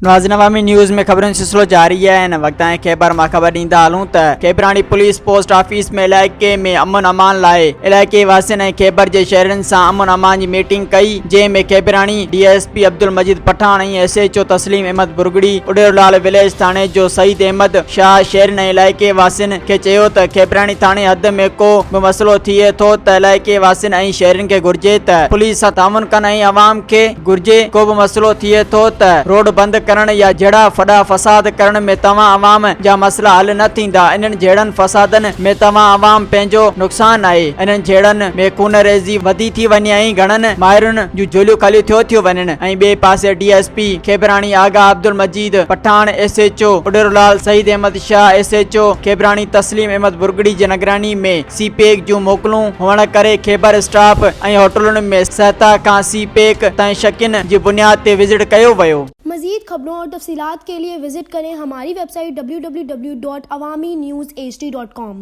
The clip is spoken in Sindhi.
ناظرين عوامي نيوز ۾ خبرن جو سلسلو جاري آهي هن وقت تائين خيبر مان خبر ڏيندا هلون ته کيبراڻي پوليس پوسٽ آفيس ۾ علائقي ۾ امن امان لاء علائقي واسين ۽ خيبر جي شهرين سان امن امان جي ميٽنگ ڪئي جنهن ۾ Khebrani D S P Abdul Majeed Pathan ۽ S H O Tasleem Ahmed Bhurgri Uderolal village ٿاڻي جو سعيد احمد شاهه شهرين ۽ علائقي واسين کي چيو ته کيبراڻي ٿاڻي حد ۾ ڪو به مسئلو ٿئي ٿو ته علائقي واسين ۽ شهرين کي گهرجي ته پوليس سان تعاون ڪن ۽ عوام کي گهرجي، ڪو به مسئلو ٿئي ٿو ته روڊ بند ڪرڻ يا جهيڙا ڦڏا فساد ڪرڻ ۾ توهان عوام جا مسئلا حل نه ٿيندا، انهن جهيڙن فسادن ۾ توهان عوام پنهنجو نقصان آهي، انهن جهيڙن ۾ خونريزي وڌي ٿي وڃي ۽ گهڻن مائرن جون جهوليون خاليون ٿيو ٿيون وڃن ۽ ٻئي پاسي D S P Khebrani Agha Abdul Majeed Pathan, S H O Uderolal Saeed Ahmed Shah, S H O Khebrani Tasleem Ahmed Bhurgri جي نگراني ۾. سي پيڪ جون موڪلون هئڻ ڪري خيبر اسٽاپ ۽ هوٽلن ۾ سهتا کان سي پيڪ تائين شڪين جي بنياد تي وزٽ ڪيو ويو. مزيد خبرون اور تفصيلات کے لئے وزٽ ڪرين ھماري web site www.awamiNewsHD.com.